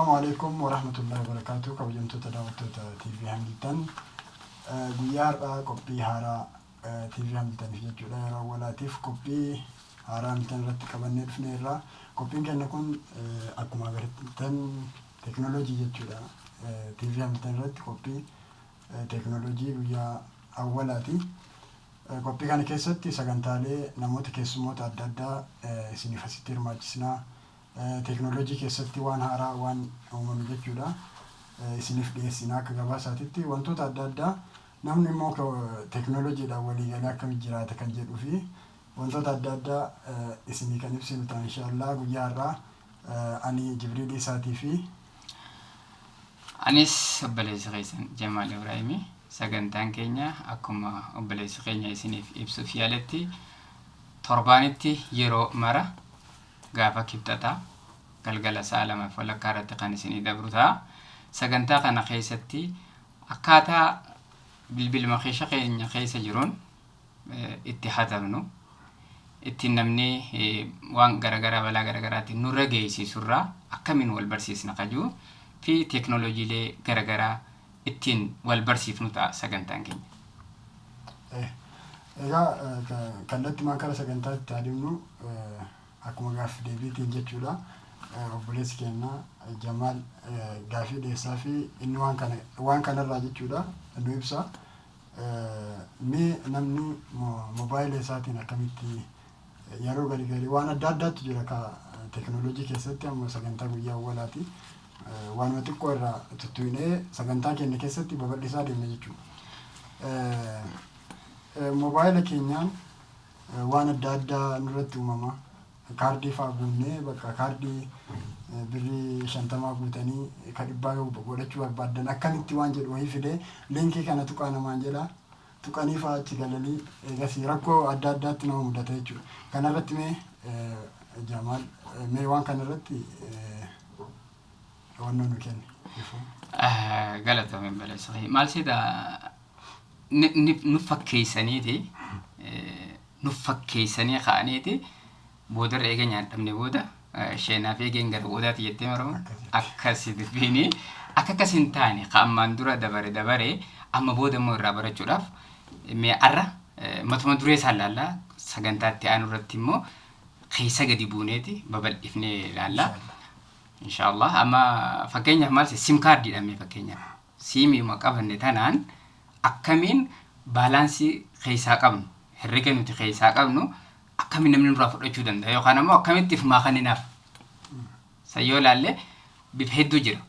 Assalaamu alaikum warahmatullahi wabarakatuh. Kabajamtoota daawwattoota TV Hamilton, guyyaa har'aa qophii haaraa TV Hamiltoniif jechuudha, yeroo awwalaatiif qophii haaraa Hamilton irratti qabannee dhufne irraa. Qophiin keenya kun akkuma agartan teekinooloojii jechuudha. TV Hamilton irratti qophii teekinooloojii guyyaa awwalaati. Qophii kana keessatti sagantaalee namoota keessummoota adda addaa isiniif asitti hirmaachisnaa. Teekinooloojii keessatti waan haaraa waan uumame jechuudha. Isiniif dhiyeessina. Akka gabaasaatitti wantoota adda addaa, namni immoo teekinooloojiidhaan walii galee akkamitti jiraata kan jedhuu fi wantoota adda addaa isinii kan ibsinu ta'a inshaallah. Guyyaa har'aa ani Jibriil Isaatii fi Anis obboleessa keessan Jamaal Ibraahimi. Sagantaan keenya akkuma obboleessi keenya isiniif ibsuuf yaaletti torbaanitti yeroo mara gaafa Kibxataa galgala sa'a 2:30 irratti kan isinii dabru ta'a. Sagantaa kana keessatti akkaataa bilbiluma keesha keenya keessa jiruun itti hatamnu, ittiin namni waan garaagaraa balaa garaagaraatiin nurra geessisurraa akkamiin wal barsiisna kajuu fi teeknooloojiilee garaagaraa ittiin wal barsiifnu ta'a sagantaan keenya. Egaa kallattimaan kara sagantaatti adeemnu, akkuma gaaffii deebiitiin jechuudha. Obboleessi keenya Jamaal gaaffii dhiyeessaa fi inni waan kana waan kanarraa jechuudha nu ibsa. Mee namni moobaayila isaatiin akkamitti yeroo gari gari waan adda addaatu jira ka teekinooloojii keessatti, amma sagantaa guyyaa awwalaati. Waanuma xiqqoo irraa tuttuqnee sagantaa keenya keessatti babal'isaa deemna jechuudha. Moobaayila keenyaan waan adda addaa nurratti uumama. Kaardii fa'aa guunnee, bakka kaardii birrii 50 guutanii ka 100 yoo godhachuu barbaaddan akkamitti waan jedhu wayii fidee liinkii kana tuqaa namaan jedha. Tuqanii fa'aa achi galanii eegasii rakkoo adda addaatti nama mudata jechuudha. Kanarratti mee Jamaal, mee waan kanarratti hubannoo nu kenni. Galatoomi obboleessa kiyya. Maal seeta, nu fakkeessaniiti, nu fakkeessanii ka'aniiti boodarra eega nyaadhamne booda sheenaaf eegeen gara boodaati jettee maramu akkasi dubbiini. Akka akkas hin taane ka ammaan dura dabare dabare, amma booda immoo irraa barachuudhaaf mee arra matuma duree isaan laallaa, sagantaa itti aanu irratti immoo keessa gadi buuneeti babal'ifnee ilaalla. Inshaallah. Amma fakkeenyaaf maal SIM kaardiidha, mee fakkeenyaaf siimiuma qabanne tanaan akkamiin baalaansii keessaa qabnu, herrega nuti keessaa qabnu akkamiin namni nurraa fudhachuu danda'a yookaan ammoo akkamitti ifumaa kenninaaf san yoo ilaalle bifa hedduu jira.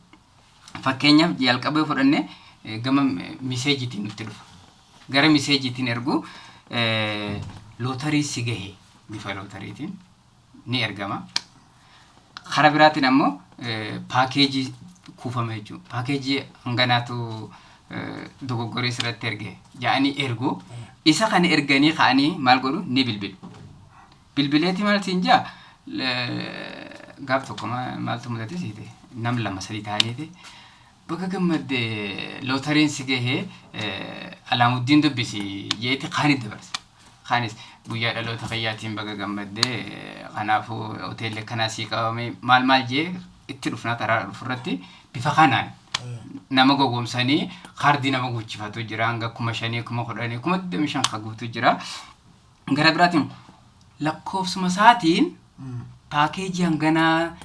Fakkeenyaaf jalqabee fudhanne gama miseejiitiin nutti dhufa. Gara miseejiitiin ergu, lootarii si gahe bifa lootariitiin ni ergama. Karaa biraatiin ammoo paakeejii kuufama jechuudha. Paakeejii hanganaatu dogoggoree sirratti erge jedhanii ergu. Isa kana erganii ka'anii maal godhu? Ni bilbilu. Bilbileeti maal siin jaa, gaaf tokko maaltu mudate siite, nam lama sadii ta'aniiti "Baga gammadde, lootariin si gahee, Alaamuddiin dubbisi" jeeti kaanit dabarse. Kaanis "Guyyaa dhaloota kiyyaatiin baga gammadde, kanaafuu hoteelli akkanaa sii qabame" maal maal jee itti dhufnaa karaa dhufurratti bifa kanaan nama gowwoomsanii kaardii nama guuchifatu jira, hanga 5,000, 10,000, 25,000 ka guutu jira. Gara biraatiin lakkoofsuma isaatiin paakeejii hanganaa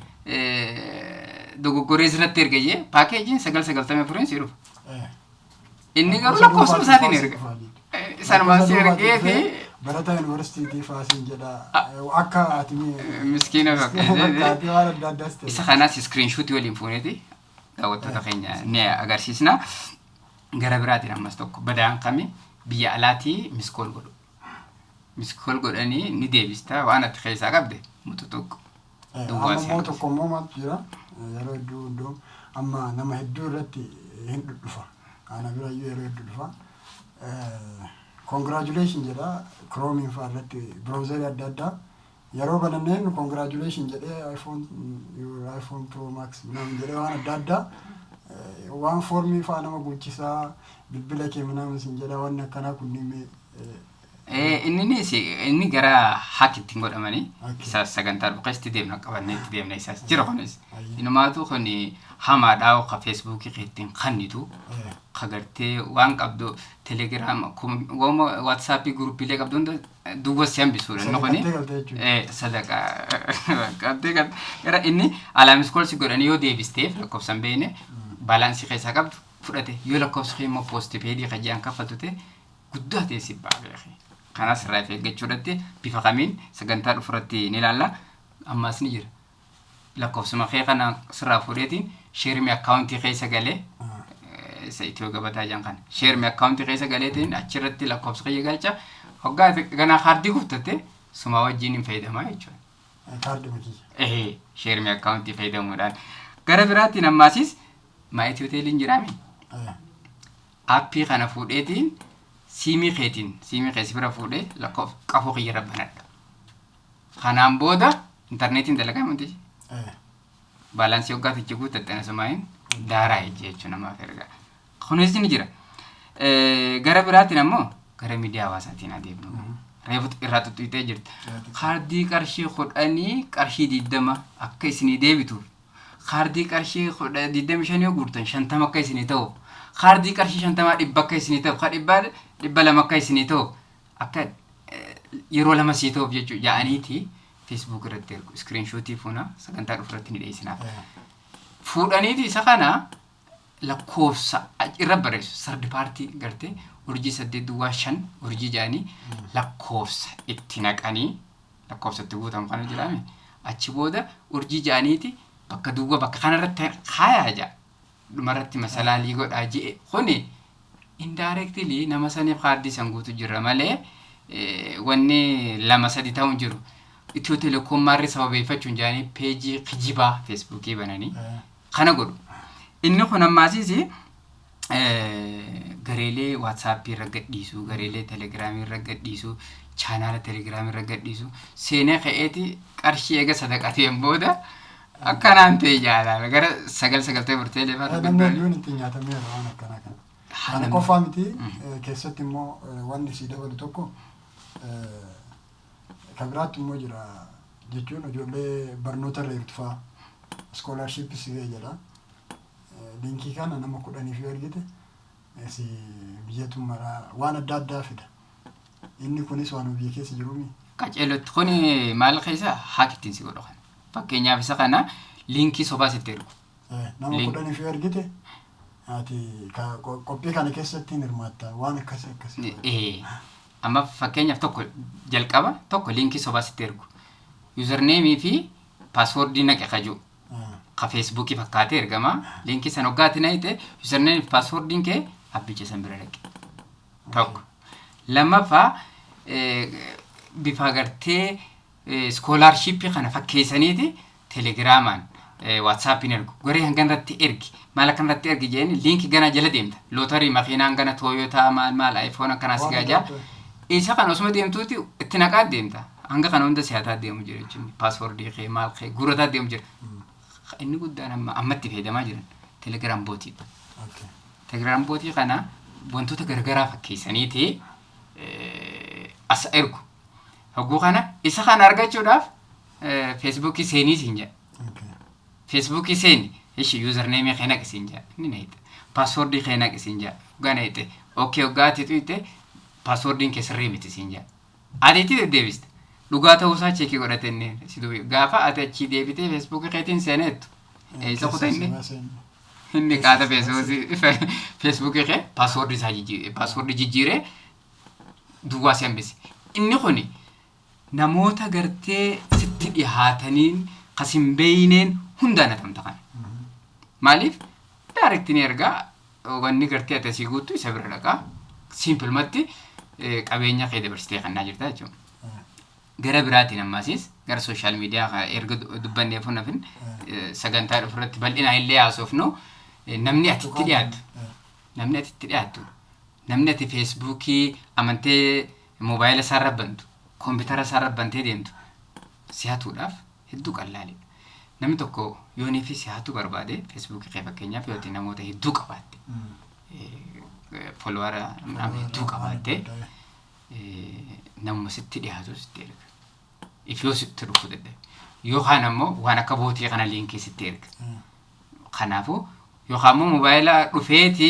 dogoggoree sirratti erga jee paakeejiin 994n si dhufa. Inni garuu lakkoofsuma isaatiin erga. Isanumaan si ergeeti. Barataa yuunivarsiitii faasiin jedha. Akka ati miskiina fakkaatee waan adda addaas ta'e. Isa kanas iskiriinshuutii waliin fuuneeti daawwattoota keenya ni agarsiisna. Gara biraatiin ammas tokko badaan kami biyya alaatii missed call godhu. Missed call godhanii ni deebista, waan ati keessaa qabde mututuq. Duwwaa Amma immoo tokko immoo maaltu jira, yeroo hedduu iddoo amma nama hedduu irratti hin dhudhufa. Ana birayyuu yeroo hedduu dhufa. "Congratulation" jedha. Chromeiin fa'aa irratti, browserii adda addaa yeroo bananneen "Congratulation" jedhee iPhone, your iPhone Pro Max ምናምን jedhee waan adda addaa waan foormii fa'aa nama guuchisaa, bilbila kee ምናምን sin jedha. Wanni akkanaa kunniin Inninis inni gara hack ittiin godhamanii isa sagantaa dhukeessi deemna, qabannee itti deemna, isaas jira kunis. Inumaatu kun hamaadhaa ka Feesbuukii kee ittiin kannitu, ka gartee waan qabdu Telegiraam, Waatsaappii, gurupiilee qabdu hunda duwwa si hambisuudha inni kuni. Sadaqattee galtee jechuudha. Sadaqa qabdee gara inni alaamis call si godhanii yoo deebisteef lakkoofsa hin beekne balance keessaa qabdu fudhate. Yoo lakkoofsa kee immoo postpaid ka ji'aan kaffaltu ta'e, guddaa ta'e si ba'a beeke. Kanas irraa of eeggachuudhatti bifa kamiin sagantaa dhufurratti ni ilaalla. Ammaas ni jira. Lakkoofsuma kee kana sirraa fuudheetiin share me account keessa galee, isa Itiyoo gabataa jedhan kana, share me account keessa galeetiin achirratti lakkoofsa kiyya galcha. Hoggaa ganaa kaardii guuttatte sumaa wajjin hin fayyadamaa jechuudha. Kaardii kiyya. Share me account fayyadamuudhaan. Gara biraatiin ammaasis maa Itiyoo teeliin jiraami? App kana fuudheetiin siimii keetiin, siimii kee si bira fuudhee lakkof qafoo kiyya irra banadha. Kanaan booda intarneetiin dalagaa miti. Balance hoggaatichi guuttatte asumaan daaraa jechuun namaaf erga. Kunis ni jira. Gara biraatiin ammoo gara miidiyaa hawaasaatiin adeemnu. Reefu irraa xuxxuutee jirti. Kaardii qarshii 10, qarshii 20 akka isinii deebituuf, kaardii qarshii 25 yoo guurtan 50 akka isinii ta'uuf, kaardii qarshii 50 100 akka isinii ta'uuf, ka dhibbaa 200 akka isinii ta'uuf, akka yeroo lama sii ta'uuf jechuudha ja'aniiti Facebook irratti ergu. Screenshot fuuna, sagantaa dhufu irratti ni dhiyeessinaaf. Fuudhaniiti isa kana lakkoofsa irra barreessu, third party gartee *805* jedhanii lakkoofsa itti naqanii, lakkoofsa itti guutamu kana jedhame, achi booda urjii jedhaniiti bakka duwwaa bakka kanarratti kaayaa jedha, dhumarratti masalaalii godhaa je'e. Kuni indirectly nama saniif kaardii san guutu jira malee wanni lama sadi ta'u hin jiru. Itiyoo Telekoom maarree sababeeffachuun jedhanii peejii kijibaa Feesbuukii bananii kana godhu. Inni kun ammaasiis gareelee Waatsaappii irra gadhiisu, gareelee Telegiraamii irra gadhiisu, chaanaala Telegiraamii irra gadhiisu, seenee ka'eeti qarshii eega sadaqateen booda akkanaan ta'e jaalala gara sagal sagaltee burtee leefaa. Namni hedduun ittiin nyaatameera waan akkanaa kana. Kana qofaa miti, keessatti immoo wanni sii dabalu tokko kan biraatti immoo jira jechuun ijoollee barnoota irra jirtu fa'aa scholarship si ga'e jedha. Link kana nama 10f yoo ergite si biyyatu maraa waan adda addaa fida. Inni kunis waan biyya keessa jiruumi. Qaceelotti kuni maal keessa hack ittiin si godhu kana. Fakkeenyaaf isa kana link sobaa sitti ergu. Nama 10f yoo ergite ati qophii kana keessatti hin hirmaatta, waan akkasii akkasii. Amma fakkeenyaaf tokko jalqaba tokko link sobaa sitti ergu. Username fi password naqe kaju. Ka Feesbuukii fakkaatee ergama. Link sana hoggaati naqxe username fi passwordiin kee abbicha san bira dhaqe. Tokko. Lammaffaa, bifa gartee scholarship kana fakkeessaniiti Telegiraamaan, Waatsaappiin ergu. Garee hangan irratti ergi. Maal akkan irratti ergi jeeni link gana jala deemta. Lootarii makiinaan gana Tooyotaa maal maal Aayifoon akkanaa si gaajaa. Isa kana osuma deemtuuti itti naqaa deemta. Hanga kana hunda si'ataa deemu jira jechuun password kee maal kee guurataa deemu jira. Inni guddaan amma ammatti fayyadamaa jiran Telegiraam botiidha. Telegiraam bot kana wantoota garagaraa fakkeessaniiti as ergu. Hogguu kana isa kana argachuudhaaf Feesbuukii seenii siin jedha. Feesbuukii seeni ishi username kee naqi siin jedha. Inni naqxe. Password kee naqi siin jedha. Hoggaa naqxe okay, hoggaa ati tuyte passwordiin kee sirrii miti siin jedha. Ati itti deddeebiste. Dhugaa ta'uusaa check godhate inni si dubi. Gaafa ati achii deebitee Feesbuukii keetiin seeneettu. Eessa kuta inni? Inni qaata Feesbuukii kee password isaa jijjiire, password jijjiiree duwwaa si hambise. Inni kuni namoota gartee sitti dhihaataniin kas hin beeyneen hundaan hatamta kana. Maaliif? Direct ni ergaa, wanni gartee ati asii guuttu isa bira dhaqaa. Simplematti qabeenya kee dabarsitee kannaa jirta jechuudha. Gara biraatiin ammasiis gara social media erga dubbannee funafin sagantaa dhufu irratti bal'inaan illee haasofnu, namni ati itti dhiyaattu, namni ati itti dhiyaattu, namni ati Feesbuukii amantee moobaayila isaarra bantu, koompitara isaarra bantee deemtu si hatuudhaaf hedduu qallaalidha. Namni tokko yoonii fi si hatuu barbaade Feesbuukii kee, fakkeenyaaf yoo ati namoota hedduu qabaatte, follower nama hedduu qabaatte, Namuma sitti dhiyaatu sitti erga. If yoo sitti dhufu dadhabe. Yookaan ammoo waan akka bootii kana liinkii sitti erga. Kanaafuu yookaan immoo mobaayila dhufeeti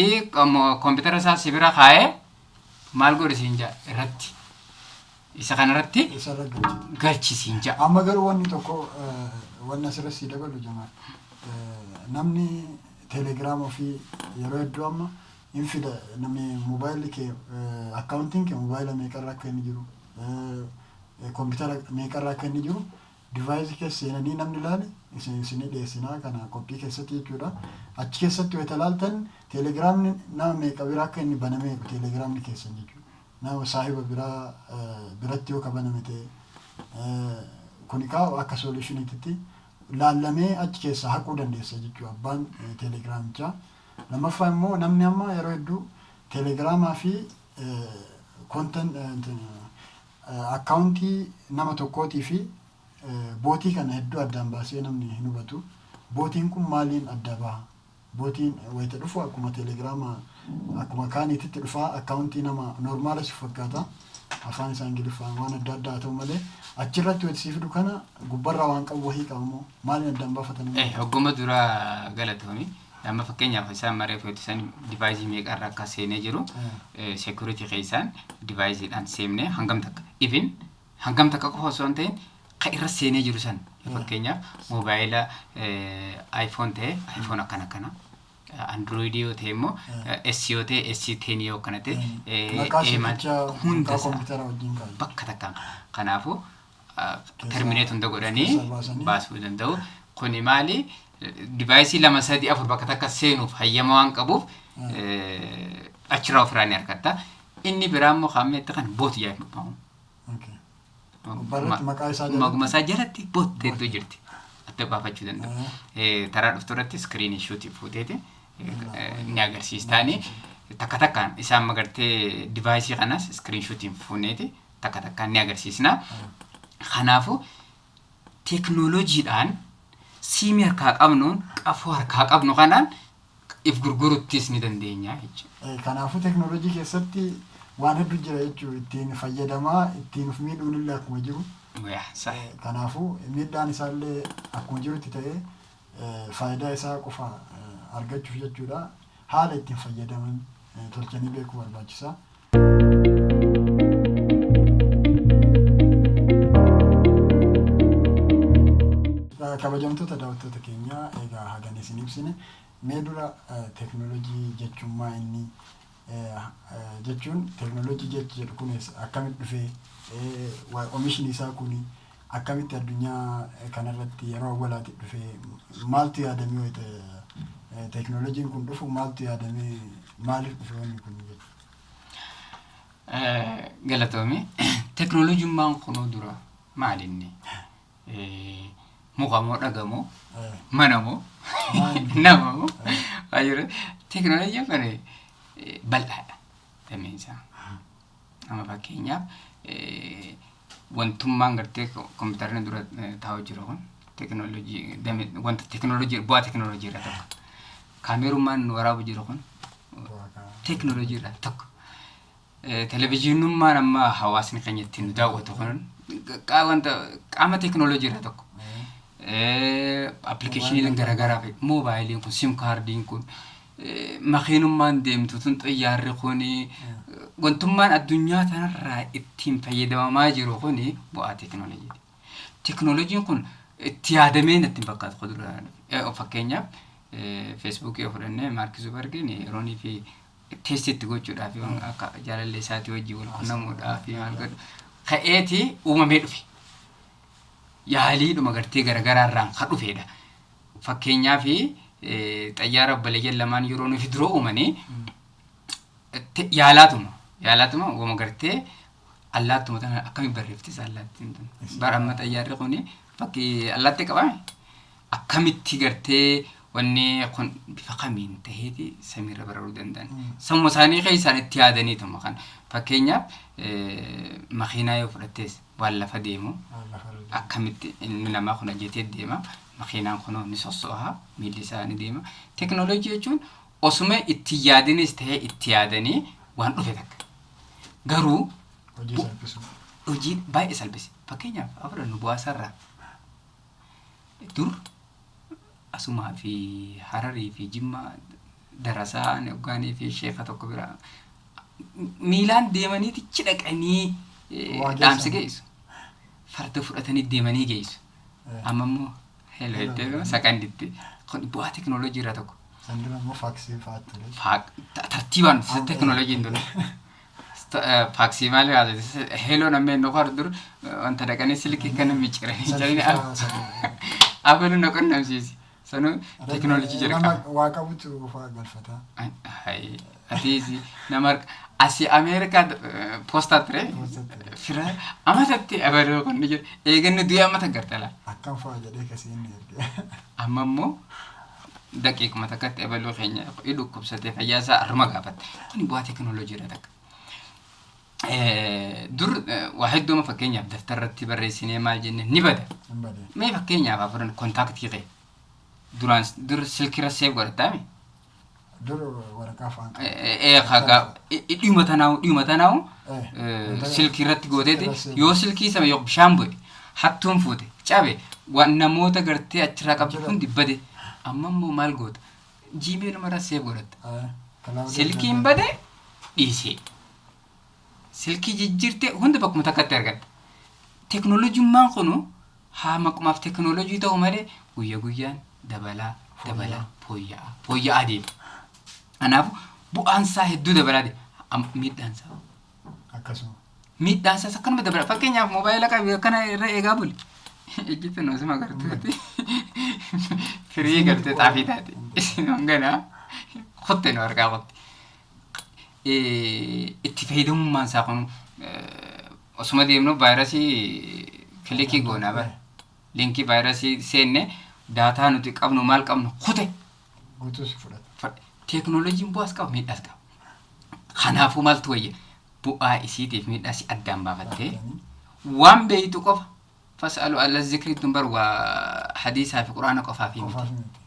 koompitara isaa si bira kaa'ee maal godhi siin ja'a irratti. Isa kanarratti Isarra galchite. Galchi siin ja'a. Amma garuu wanni tokko wanni asirratti si dabalu, Jamaal, namni Telegiraam ofii yeroo hedduu amma hin fida. Namni mobaayilli kee, akkaawuntiin kee mobaayila meeqarra akka inni jiru, koompitara meeqarra akka inni jiru device keessa seenanii namni ilaale isinii dhiyeessinaa kana qophii keessatti jechuudha. Achi keessatti wayita ilaaltan Telegiraamni nama meeqa bira akka inni banameeru Telegiraamni keessan jechuudha. Nama saahiba biraa biratti yoo ka baname ta'e, kuni kaa akka solutioniititti laallamee achi keessaa haquu dandeessa jechuudha abbaan Telegiraamichaa. Lammaffaa immoo namni amma yeroo hedduu Telegiraamaa fi content akkaawuntii nama tokkootii fi bootii kana hedduu addaan baasee namni hin hubatu. Bootiin kun maaliin adda baha? Bootiin wayita dhufu akkuma Telegiraama akkuma kaaniititti dhufaa, akkaawuntii nama normaala si fakkaata. Afaan isaa Ingiliffaan waan adda addaa haa ta'u malee achirratti wayita sii fidu kana gubbarraa waan qabu wahii qaba moo maaliin addaan baafatan immoo? Hogguma dura galatoomi. Amma fakkeenyaaf isaan maree feetu san device meeqarra akka seenee jiru security keessaan devicedhaan seemnee hangam takka, even hangam takka qofa osoo hin ta'in kan irra seenee jiru san, fakkeenyaaf moobaayila iPhone ta'e iPhone akkana akkana, Android yoo ta'e immoo S yoo ta'e S10 yoo akkana ta'e Maqaa eemaan silkichaa hunda maqaa isaa koompitara wajjin kaa'u. Bakka takkaan. Kanaafuu Keessaa terminate hunda godhanii keessaa baasanii baasuu danda'u. Kuni maali? Device lama, sadi, afur bakka takka seenuuf hayyama waan qabuuf achirraa ofirraa ni argatta. Inni biraa immoo kaammeetti kan bot jedhamu. Okay. Gubbaarratti maqaa isaa jalatti Maquma isaa jalatti bot hedduu jirti. Adda baafachuu danda'u. Taraa dhuftu irratti screenshot fuuteeti ni agarsiistaani. Takka takkaan isaan magartee device kanas screenshotiin fuuneeti takka takkaan ni agarsiisna. Kanaafuu teeknooloojiidhaan siimii harkaa qabnuun, qafoo harkaa qabnu kanaan if gurguruttis ni dandeenya jechuudha. Kanaafuu teeknooloojii keessatti waan hedduu jira jechuudha. Ittiin fayyadamaa ittiin of miidhuun illee akkuma jiru. Yaa, sah. Kanaafuu miidhaan isaallee akkuma jirutti ta'ee faayidaa isaa qofa argachuuf jechuudha. Haala ittiin fayyadaman tolchanii beekuu barbaachisa. Kabajamtoota daawwattoota keenyaa, egaa hagan isin ibsine. Mee dura teeknooloojii jechuun maa inni jechuun, teeknooloojii jechi jedhu kunis akkamitti dhufee, oomishni isaa kun akkamitti addunyaa kanarratti yeroo awwalaatti dhufee, maaltu yaadamee wayita teeknooloojiin kun dhufu, maaltu yaadamee, maaliif dhufe wanni kun jechuudha? Galatoomi. Teeknooloojummaan kunuu dura maal inni? Muka moo, dhaga moo, mana moo, nama moo? Teeknooloojiin kun bal'aadha dameen isaa. Amma fakkeenyaaf wantummaan gartee kompiitarri dura taa'u jiru kun teeknooloojii, wanta teeknooloojii, bu'aa teeknooloojii irraa tokko. Kaameerummaan nu waraabu jiru kun teeknooloojii irraa tokko. Televezyiinummaan amma hawaasni keenya ittiin nu daawwatu kun wanta qaama teeknooloojii irraa tokko. Appilikeeshiniileen garaagaraa fi moobaayiliin kun, sim kaardiin kun, makiinummaan deemtu tun, xiyyaarri kun, wantummaan addunyaa tanarraa ittiin fayyadamamaa jiru kun bu'aa teeknooloojiiti. Teeknooloojiin kun itti yaadamee natti hin fakkaatu kuduraan. Fakkeenyaaf Feesbuukii yoo fudhannee, Maark Zuubargiin yeroonii fi test itti gochuudhaaf, akka jaalallee isaatii wajjin wal quunnamuudhaaf maal godhu ka'eeti uumamee dhufe. Yaaliidhuma gartee garagaraarraan kan dhufedha. Fakkeenyaaf xayyaara obboleeyyan lamaan yeroo nufi dura uumanii yaalaatuma uuma gartee allaattuma tana akkamitti barreeffte allaattiin tun. Bara amma xayyaarri kuni fakkii allaattii qabame akkamitti gartee wanni kun bifa kamiin taheeti samiirra bararuu danda'an. Sammuu isaanii keessaan itti yaadaniituma kan. Fakkeenyaaf makiinaa yoo fudhattes, waan lafa deemu akkamitti ilmi namaa kun ajjetee deema, makiinaan kunoo ni sosso'a, miilli isaa ni deema. Teeknooloojii jechuun osuma itti yaadinis ta'ee itti yaadanii waan dhufe takka. Garuu Hojii salphisuu. Hojii baay'ee salphise. Fakkeenyaaf haa fudhannu bu'aasaarraa. Dur asumaa fi Hararii fi Jimmaa darasaa hoggaanii fi sheeka tokko bira miilaan deemaniiti achi dhaqanii Waa dhaamsa geessan. geessu. Farda fudhatanii deemanii geessu. Amma immoo hello jettee sakanditti. Kun bu'aa teknooloojii irraa tokko. San dura immoo faaksii fa'aa ture. Tartiibaan teknooloojiin tun. Faaksii maali haasa'e? Hello namni inni qoru dur wanta dhaqanii silkii kana micciiranii Selfie jedhanii fa'aa sana. abaluu na qunnamsiisi. Sanuu teknooloojii Nama jalqaba. waa qabutu fa'aa galfata. Hayi, atiis nama asii Ameerikaa poostaa ture. Poostaa ture. Fira amatatti abaluu kun ni jira. Eeganni du'ee amata gartala. Akkam fa'aa jedhee kasii inni erge. Amma immoo daqiiquma takkatti abaluu keenya dhukkubsatee fayyaa isaa harma gaafatte. Kuni bu'aa teknooloojii irra takka. Dur waa hedduuma fakkeenyaaf daftarratti barreessinee maal jenne ni bada. Hin bade. Mee fakkeenyaaf haa fudhannu kontaaktii kee. Duraan dur silkirra save godhattaami. Dur waraqaa fa'aan qaba. Dhiyuma tanaa'u dhiyuma tanaa'u silkii irratti gooteeti yoo silkii sana yoo bishaan bu'e, hattuun fuute, cabe, waan namoota gartee achirraa qabdu hundi bade. Amma immoo maal goota? Gmail irra save godhatta. Silkiin bade dhiisee. Silkii jijjiirtee hunda bakkuma takkatti argatta. Teknoolojummaan kunu haa maqumaaf teknoolojii ta'u malee guyya guyyaan dabalaa dabalaa fooyya'aa fooyya'aa deema. Kanaafuu bu'aan isaa hedduu dabalaa deema. Miidhaan isaa Akkasuma. Miidhaan isaas akkanuma dabala. Fakkeenyaaf moobaayila qabi akkana irra eegaa buli. Ijji tun osuma gartuuti. Firii gartee xaafii taate. Isin hangana kutte nu harkaa kutte. Itti fayyadamummaan isaa kun osuma deemnu vaayirasii kilikii goonaa bara. Linkii vaayirasii seenne daataa nuti qabnu maal qabnu kute. Guutuus fudhata. Teeknooloojiin bu'aas qaba, miidhaas qaba. Kanaafuu maaltu wayya? Bu'aa isiitiif miidhaa isii addaan baafattee waan beeytu qofa fas'alu ala zikrii tun bar waa hadiisaa fi quraana qofaaf miti. Qofaaf miti.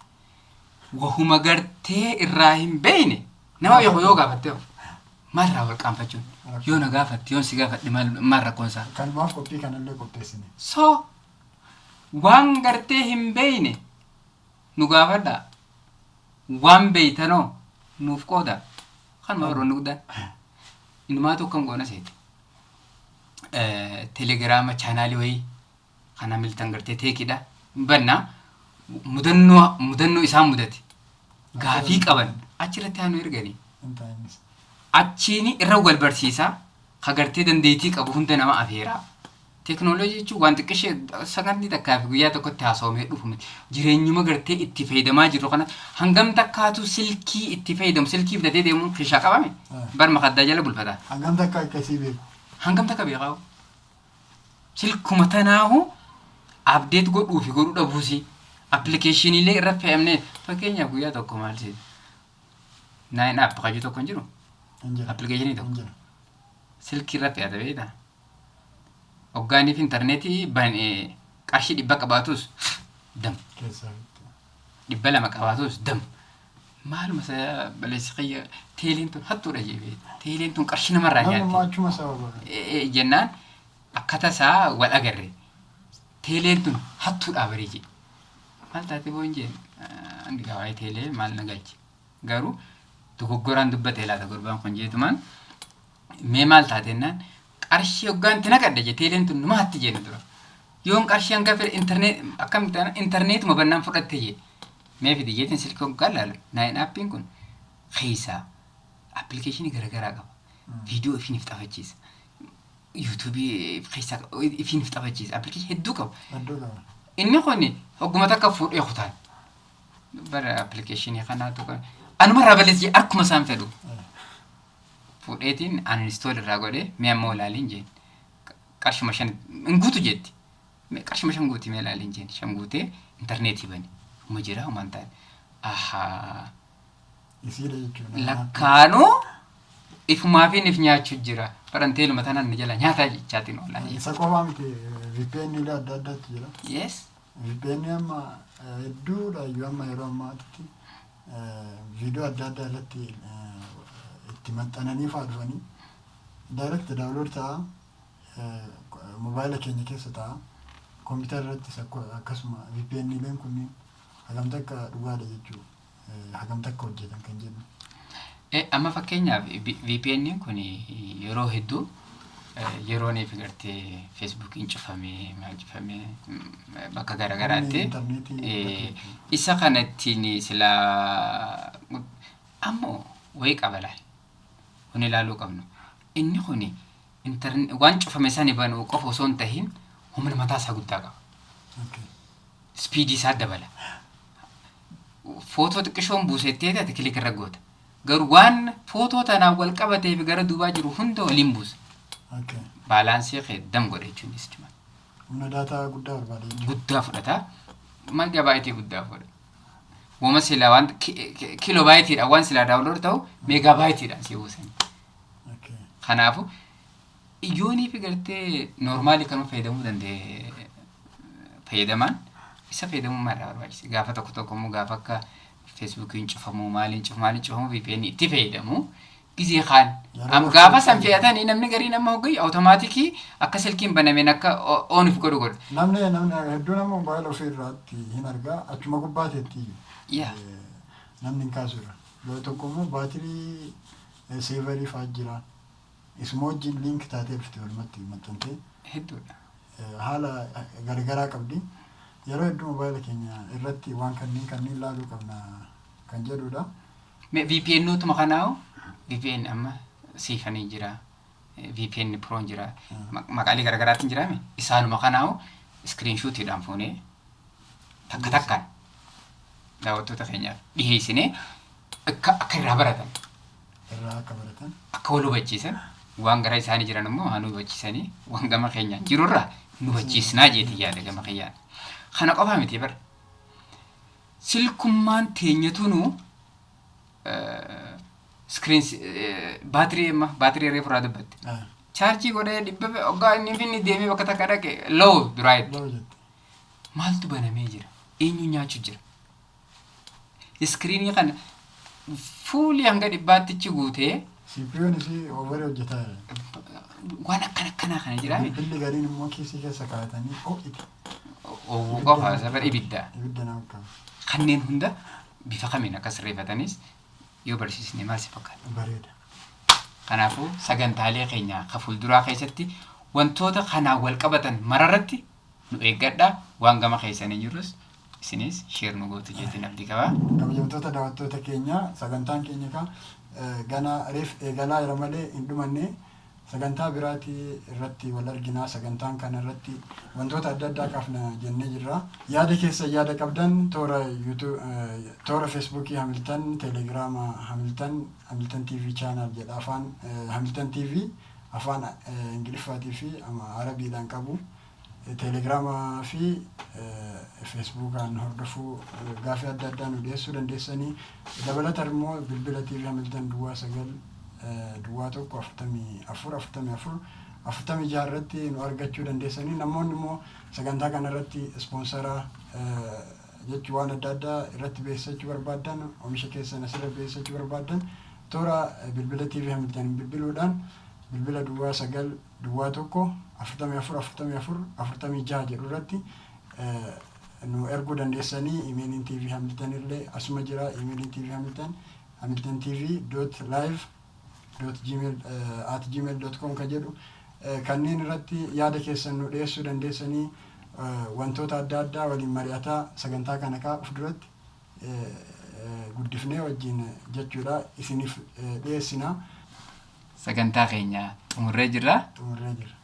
Wahuma gartee irraa hin beeyne nama beeku yoo gaafatte maal irraa wal qaanfachuun, yoo na gaafatte, yoon si gaafadhe, maal maal rakkoon isaa? Kanumaaf qophii kanallee qopheessine. So waan gartee hin beeyne nu gaafadhaa, waan beeytanoo nuuf qooda. Kanuma baroonni guddaan inumaatu akkam goona seete? Telegiraama chaanaalii wayii kan Hamiltan gartee teekidha bannaa, mudannoo mudannoo isaan mudate, gaafii qaban achirratti haa nu erganii. Hin taa'innis. Achiin irra wal barsiisaa ka gartee dandeettii qabu hunda nama afeeraa. Teeknooloojii jechuun waan xiqqishee sakandii takkaa fi guyyaa tokkotti haasawamee dhufu miti. Jireenyuma gartee itti fayyadamaa jirru kana hangam takkaatu silkii itti fayyadamu, silkii bitatee deemuun keeshaa qabame bar makaddaa jala bulfata. Hangam takka akkasii beeku. Hangam takka beekaa? Silkuma tanaahu update godhuu fi godhuu dhabuusi appilikeeshiniilee irra fe'amnee. Fakkeenyaaf guyyaa tokko maal seeti? Nine app kajuu tokko hin jiru. Hin jira. Appilikeeshinii tokko. Hin jira. Silkii irra fe'ata beektaa? Hoggaaniif intarneetii qarshii 100 qabaatus dam. Keessaa fitte. 200 qabaatus dam. Maaluma isa baleessi kiyya, teeleen tun hattuudha jee beekta. Teeleen tun qarshii namarraa Namni immoo nyaatti. achuma sababa. Jennaan akka tasaa wal agarre. Teeleen tun hattuudha barii jee. Maal taate boon jeen, andi gawaayee teelee maal na galche. Garuu dogoggoraan dubbate laata gurbaan kun jeetumaan, mee maal taate jennaan, qarshii hoggaan itti naqadhe jee, teeleen tun numa hatti jeen dura. Yoon qarshii hanga fedhe intarneet akkam taana intarneetuma bannaan fudhatte jee. Mee fidi jeetiin silkii hoggaan laalu nine appiin kun keessaa appilikeeshinii garaagaraa qaba. Viidiyoo ifiin if taphachiisa. Yuutuubii keessaa ifiin if taphachiisa. Appilikeeshinii hedduu qaba. Hedduu qaba. Inni kun hogguma takka fuudhee kutaan. Bara appilikeeshinii kanaatu kan anuma irraa balleessi akkuma isaan fedhu. Fuudheetiin uninstall irraa godhee, mee amma ilaaliin jeen. Qarshuma 5 hin guutu jetti. Mee qarshuma 5 guuti mee ilaaliin jeen. 5 guutee intarneetii bane. Uma jira uma hin taane. Ahaa. Isiidha jechuudha. Lakkaanuu ifumaafin if nyaachuu jira. Baranteeluma tanaan na jala nyaataa jechaatiin oolaa. Isa qofaa miti, VPN illee adda addaatu jira. VPN amma hedduudha iyyuu, amma yeroo ammaatti viidiyoo adda addaa irratti itti maxxananii fa'aa dhufanii direct download ta'a. Mobaayila keenya keessa ta'a. Kompiitara irrattis akkasuma VPN ileen kunniin hagam takka dhugaadha jechuu, hagam takka hojjetan kan jedhu. Amma fakkeenyaaf VPN kun yeroo hedduu yerooniif gartee Facebookiin cufamee, maal cufamee, bakka garaagaraatti Intarneetii. Isa kana ittiin silaa ammoo wayii qaba laal. Kun ilaaluu qabnu. Inni kuni waan cufame sani banuu qofa osoo hin tahin humna mataa isaa guddaa qaba. Speedii isaa dabala. Footoo xiqqishoon buusettee ati click irra goota. Garuu waan footoo tanaan wal qabatee fi gara duubaa jiru hunda waliin buusa. Balance kee dam godha jechuunis jechuudha. Humna data guddaa barbaada jechuudha. Guddaa fudhata. Megabyte guddaa fudha. Wama silaa waan kilobyteiidhaan waan silaa download ta'u megabyteiidhaan si buusan. Kanaafuu yoonii fi gartee normal kanuma fayyadamuu danda'e fayyadamaan isa fayyadamummaa irraa barbaachisa. Gaafa tokko tokko immoo gaafa akka Facebookiin cufamuu, maaliin cufamu, maaliin cufamu, VPN itti fayyadamu gizee kaan. Gaafa san fe'atanii namni gariin amma hoggayi automatic akka silkiin banameen akka on godhu godha. Namni hedduu nama mobaayila ofii irraatti hin argaa, achuma gubbaateetti namni hin kaasudha. Yeroo tokko immoo battery saver fa'aa jira. Isuma wajjin link taatee dhufte, walumatti maxxantee. Hedduudha. Haala garagaraa qabdi. Yeroo hedduu mobaayila keenya irratti waan kanneen laaluu qabna kan jedhudha. VPN nootuma kanaa'u VPN amma siifanii jira. VPN Proon jira. Maqaalee garaagaraatiin jiraame. Isaanuma kanaa'u screenshotiidhaan fuunee takka takkaan daawwattoota keenyaaf dhiheessinee akka irraa baratan. Irraa akka baratan. Akka wal hubachiisan, waan gara isaanii jiran immoo haa nu hubachiisanii, waan gama keenyaan jirurraa nu hubachiisnaa jeeti yaada gama kiyyaan. Kana qofaa miti bara. Silkummaan teenyatunu screen battery, amma battery reefu irraa dubbatte. Charge godhee 100 hoggaa inni finni deemee bakka takka dhaqe low duraa jetti. Low jette. Maaltu banamee jira? Eenyu nyaachuu jira? Screenii kana fuulii hanga 100tti guutee. CPU'n isii over hojjetaa jira. Waan akkana akkanaa kana jira. Bilbilli gariin immoo kiisii keessa kaa'atanii ho'iti. Oowwuu qofa safar ibiddaa. Ibidda nama qaba. Kanneen hunda bifa kamiin akka sirreeffatanis yoo barsiisne maal si fakkaata? Bareeda. Kanaafuu sagantaalee keenya ka fuulduraa keessatti wantoota kanaan wal qabatan mararratti nu eeggadha. Waan gama keessanii jirus isinis share nu gootu jeetiin abdii qabaa. Kabajamtoota daawwattoota keenya, sagantaan keenya kan gana reef eegalaa jira malee hin dhumanne. Sagantaa biraatii irratti wal arginaa. Sagantaan kana irratti wantoota adda addaa kaafna jennee jirra. Yaada keessa yaada qabdan toora YouTube, toora Facebookii Hamilton, Telegiraama Hamilton, Hamilton TV channel jedha, afaan Hamilton TV afaan Ingiliffaatii fi Arabiidhaan qabu. Telegiraama fi Facebookaan hordofuu, gaafii adda addaa nu dhiyeessuu dandeessanii. Dabalata immoo bilbila TV Hamilton 09 01 44 44 46 irratti nu argachuu dandeessanii. Namoonni immoo sagantaa kana irratti sponsor jechuu waan adda addaa irratti beeksisachuu barbaaddan, oomisha keessan asirra beeksisachuu barbaaddan, toora bilbila TV Hamilton bilbiluudhaan bilbila 09 01 44 44 46 jedhu irratti nu erguu dandeessanii. Imeeliin TV Hamilton illee asuma jira. Imeeliin TV Hamilton hamiltontv.live.gmail@gmail.com kan jedhu kanneen irratti yaada keessan nu dhiyeessuu dandeessanii. Wantoota adda addaa waliin mari'ataa sagantaa kana kaa uf duratti guddifnee wajjin jechuudha isiniif dhiyeessina. Sagantaa keenya xumurree jirra. Xumurree jirra.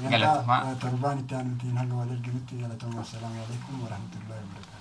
Galatomaa. Sagantaa torbaan itti aanutiin hanga wal arginutti galatoomaa. Assalaamu alaikum warahmatullahi wabarakatuh.